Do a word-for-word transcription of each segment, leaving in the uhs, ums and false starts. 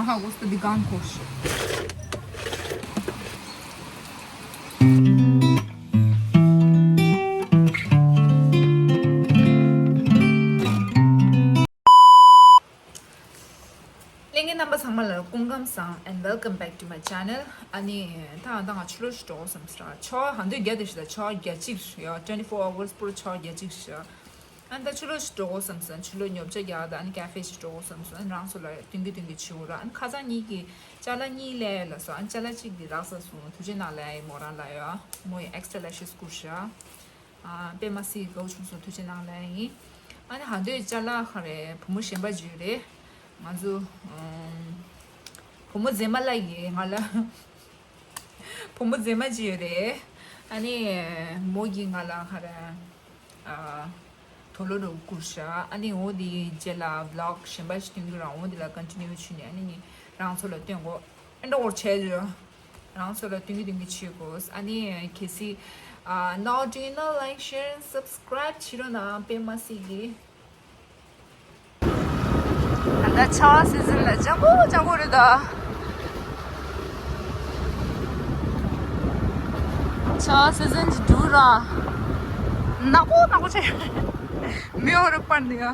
ཧ་གོ་སྟེ་འདི་གང་གོ་ཤེས། ལྷན་རྒྱས་རྣམ་པ་ཚང་མ་ལ་སྐུ་ཁམས་བཟང་། And welcome back to my channel. ཨ་ནི་ད་ང་ད་ང་ཕྱི་ལོགས་ཤིག་འགྲོ་དགོས་བསམ་སོང་། ཆར་པ་ཧ་ཏོ་རྒྱག་དེ་ཤི་ད་ཆར་པ་རྒྱག་གཅིག་ཡ། twenty four hours པུར་ཆར་པ་རྒྱག་གཅིག་ཤི། ཨ་ནི་ད་ཕྱི་ལོགས་ཤིག་འགྲོ་དགོས་བསམ་སོང་། ཕྱི་ལོགས་ཉོ་ཆ་རྒྱག་ད། ཨ་ནི་ཀ་ཧྥེ་ཞིག་འགྲོ་དགོས་བསམ་སོང་། ཨ་ནི་རང་ཚོ་ལ་སྟོན་གི་སྟོན་གི་བྱེད་འོ་ར། ཨ་ནི་ཁ་སང་གཉིས་ཀྱི་ཅ་ལག་གཉིས་ལས་ལ་སོ། ཨ་ནི་ཅ་ལག་གཅིག་འདི་རག་ས་སོང་། ཐུགས་རྗེ་གནང་ལ་ཡ་ཡིན། མོ་རང་ལ་ཡ་མོ་ཡི་extra lashes བསྐུར་ཤག་ཨ་པད་མ་སི་དགའ་བོ་བྱུང་སོང་། ཐུགས་རྗེ་གནང་ལ་ཡིན། ཨ་ནི་ཧ་ཏོའི་ཅ་ལག་ག་རེ་བུ་མོ་གཞན་པ་ཅིག་ཡོད་རེད། ང་ཚོ་ཨམ་བུ་མོ་མཛེས་མ་ལ་ཡིན་ང་ལ། བུ་མོ་མཛེས་མ་ཅིག་ཡོད་རེད། ཨ་ནི་མོ་གིས་ང་ལ་ག་རེ་ཨ་དུག་ལོག་རུ་བསྐུར་ཤག་ཨ་ནི་འོ་དེ་རྗེས་ལ་vlog གཞན་པ་ཞིག་སྟོན་གི་ར། འོ་དེ་ལ་continue བྱུང་ནས། ཨ་ནི་ནི་རང་ཚོ་ལ་སྟོན་གོ། ཨེ་འདྲ་བོར་བྱས་ཡོད། རང་ཚོ་ལ་སྟོན་གི་སྟོན་གི་བྱེད་དགོས། ཨ་ནི་གལ་སྲིད་ཨ་ནོ་དྲིན་ལ་like share and subscribe བྱེད་རོགས་གནང་། པད་མ་སི་གིས། ད་ལྟ་ཆར་པ་སི་ཛན་ལ་ལྗང་ཁུ་ལྗང་ཁུ་རེད་ད། ཆར་པ་སི་ཛན་གྱི་འདུག་ར། ནག་པོ་ནག་པོ་བྱས། མི་འོ་རུ་པར་འདི་ཡ། ཨ་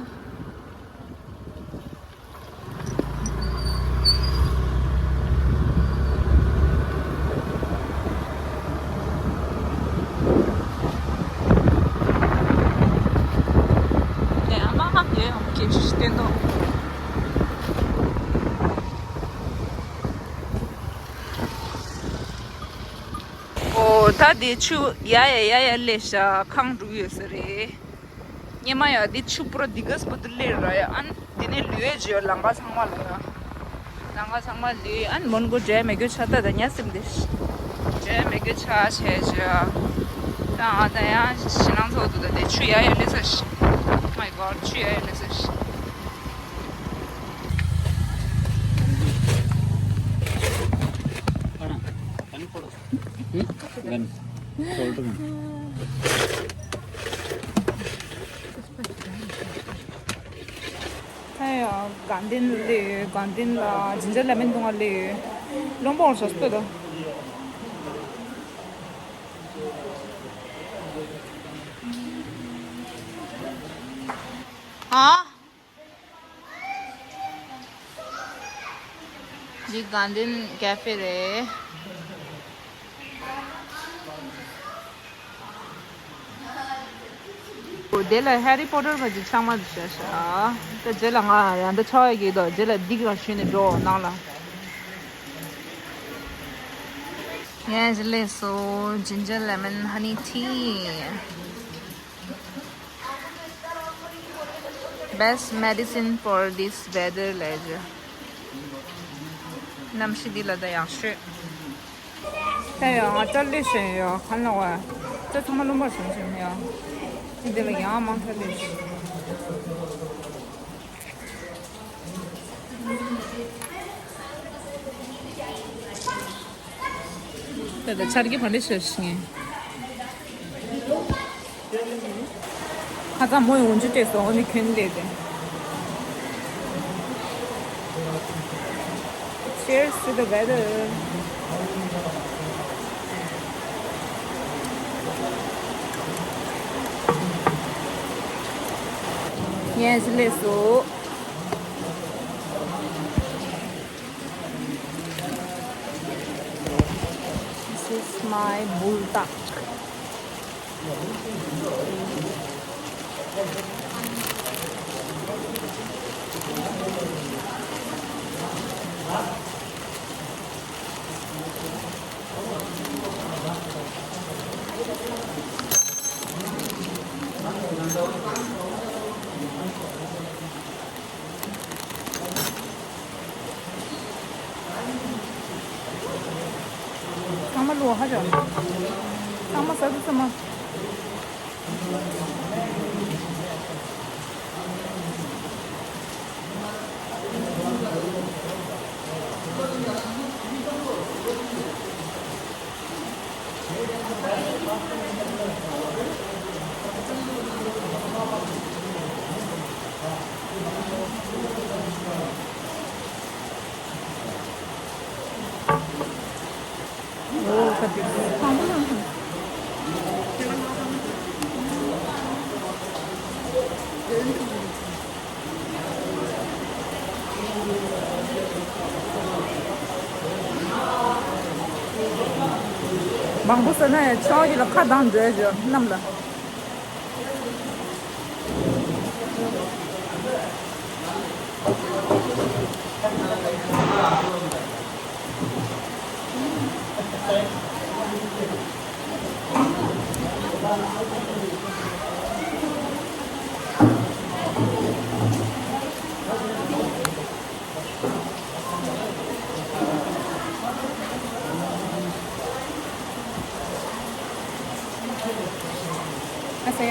མ་ཧ་ཡོད་ཡོང་གི་ཞིག་བསྟན་ཏོ། ཨོ་ད་དེ་ཆུ་ཡ་ཡ་ཡ་ཡ་ལས་ཤ་ཁང་འགྲུག་ཡོད་ས་རེད། སྙེ་མ་ཡ་འདི་ཆུ་པུ་ར་འདི་གས་པོ་འདི་ལེར་ར་ཡ། ཨན་འདི་ནས་ལུས་ཡས་བརྗོད་ལང་ཀ་ཚང་མ་ལ་ཡ། ལང་ཀ་ཚང་མ་ལུས། ཨན་མོན་གོ་འདྲེ་མེ་གོ་ཆ་ད་ད་ཉ་སིམ་དེ་འདྲེ་མེ་གོ་ཆ་བྱས་བརྗོད། ད་ཨ་ད་ཡ་ཞི་ལང་ཚོགས་འདུག་ད་དེ་ཆུ་ཡ་ཡ་ལེ་ས་ཤི། My God ཆུ་ཡ་ཡ་ལེ་ས་ཤི། ད་ཡང་དགའ་ལྡན་ལ་སླེབས་ཡོད། དགའ་ལྡན་ལ་ཇིན་ཇར་ལེ་མོན་འཐུང་བ་སླེབས་ཡོད། བློན་པོ་འོང་ཤག་སྟོད་དོ། ཨ། འདི་དགའ་ལྡན་ཀ་ཧྥེ་རེད། འོ་དེ་ལ་ཧེ་རི་པོ་ཊར་བ་ཅིག་ཆག་མ་འདུག་ཤ་ཤ། ད་རྗེས་ལ་ང་ཡང་ད་ཆག་ཡ་གི་དོ། རྗེས་ལ་སྡིག་རང་ཞུས་ནས་འགྲོ་ནང་ལ། ངས་ལས་སོ་ginger lemon honey tea། Best medicine for this weather ལས་ཀྱི། གནམ་གཤིས་འདི་ལ་ད་ཡག་ཤོས། ད་ཡང་ང་ཏྲ་ལི་ཤན་ཡོད་ཁ་ལ་བ། ད་ཚང་མ་རློན་པར་བྱུང་ཞིང་ཡང་། འདི་ལ་ཡང་མང་ཏྲ་ལི་ཤན། ད་ལྟ་ཆར་གྱི་བ་འདྲེ་ཤོར་ཞིང་། ཁ་ཚ་མོ་ཡི་འོན་ཆུ་སྤྲད་སོང་། འོ་ནི་ཁྱོད་ལས་དེ། Cheers to the weather. ངས་ལས་སོ། This is my buldak. ཚང་མ་ལོ་ཧ་ཅང་། ཚང་མ་ས་དུ་ཚང་མ། མང་པོ་ཟ་ན་ཡང་ཆང་གི་ལ་ཁ་གདངས་འགྲོ་ཡ་ཞོ་གནམ་ལ། ཨ་ས་ཡ།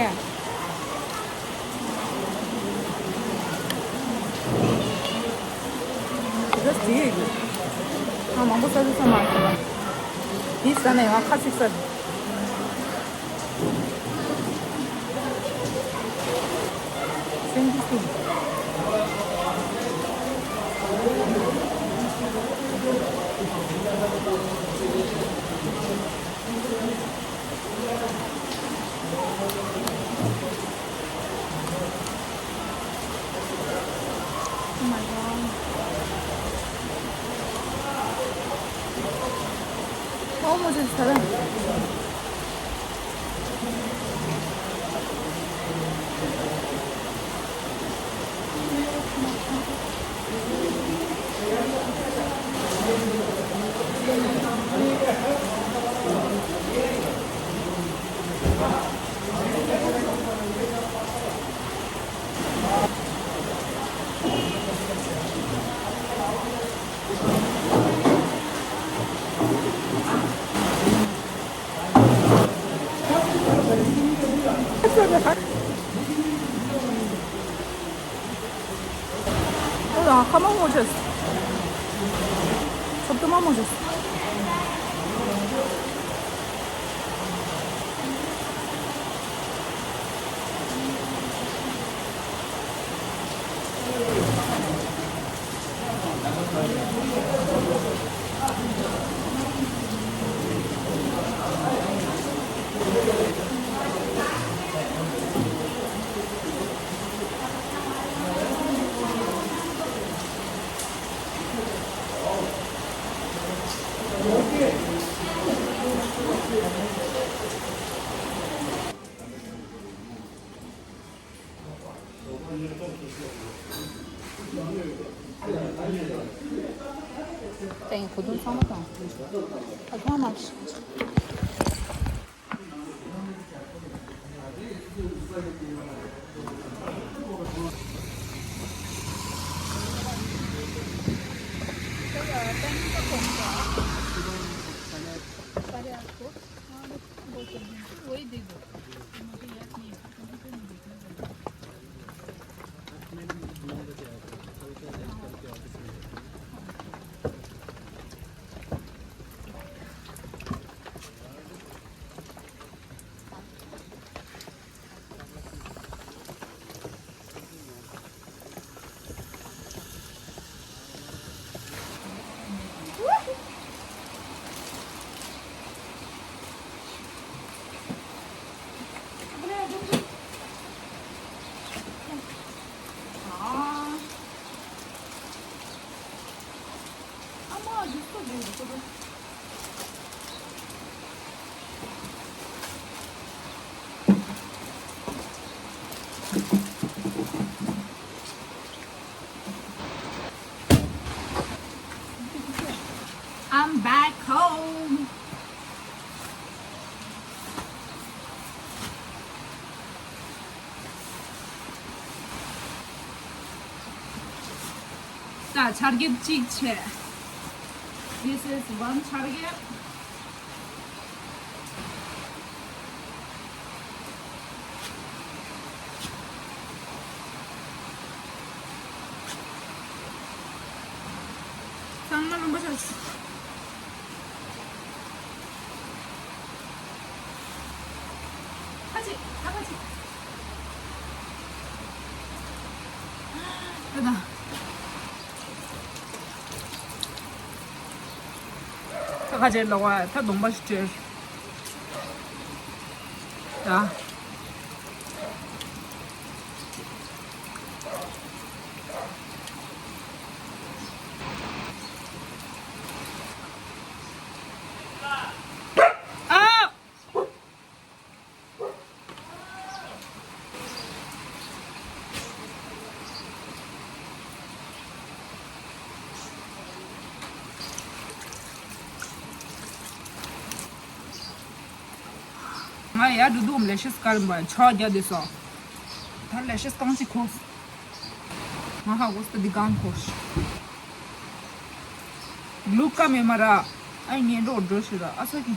ཇ་སི་ཊི་ཡོད་ཀྱི། ང་མང་པོ་ཟ་ཟ་ས་མ་རེད། འདི་ཟ་ནས་ང་ཁ་ཚིག་ས་རེད། སེམས་ཀྱི་སེམས། Oh my god. How much is that? ཁ་མང་མོ་བྱས། ཚོགས་དུ་མང་མོ་བྱས། ཏེང་བུ་དུང་ཚང་མ་དང་། ཨ་ཁ་མ་ཤི། वही दे दो। मुझे याद नहीं है। I'm back home. ད་ཆར་རྒྱབ་གཅིག་བྱས། This is one ཆར་རྒྱབ། ཚང་མ་རིན་པོ་ཆེ། ཁ་ཅིག་ཁ་ཁ་ཅིག་ཨ་ད། ད་ཁ་ཆེ་ལོག་བ་ད་གདོང་པ་ཞིག་བྲེལ། ད། ཨ། ཡ་འགྲོ་འདུག་ལེ་ཤེས་སྐར་མ་ཆ་རྒྱ་དེ་སོ། ད་ལེ་ཤེས་གང་ཞིག་ཁོ། ང་ཧ་གོ་སྟ་འདི་གང་ཁོ། ལུག་ཀ་མེ་མ་ར། ཨ་ངན་འགྲོ་འགྲོ་ཤི་ར་ཨ་ས་ཀི།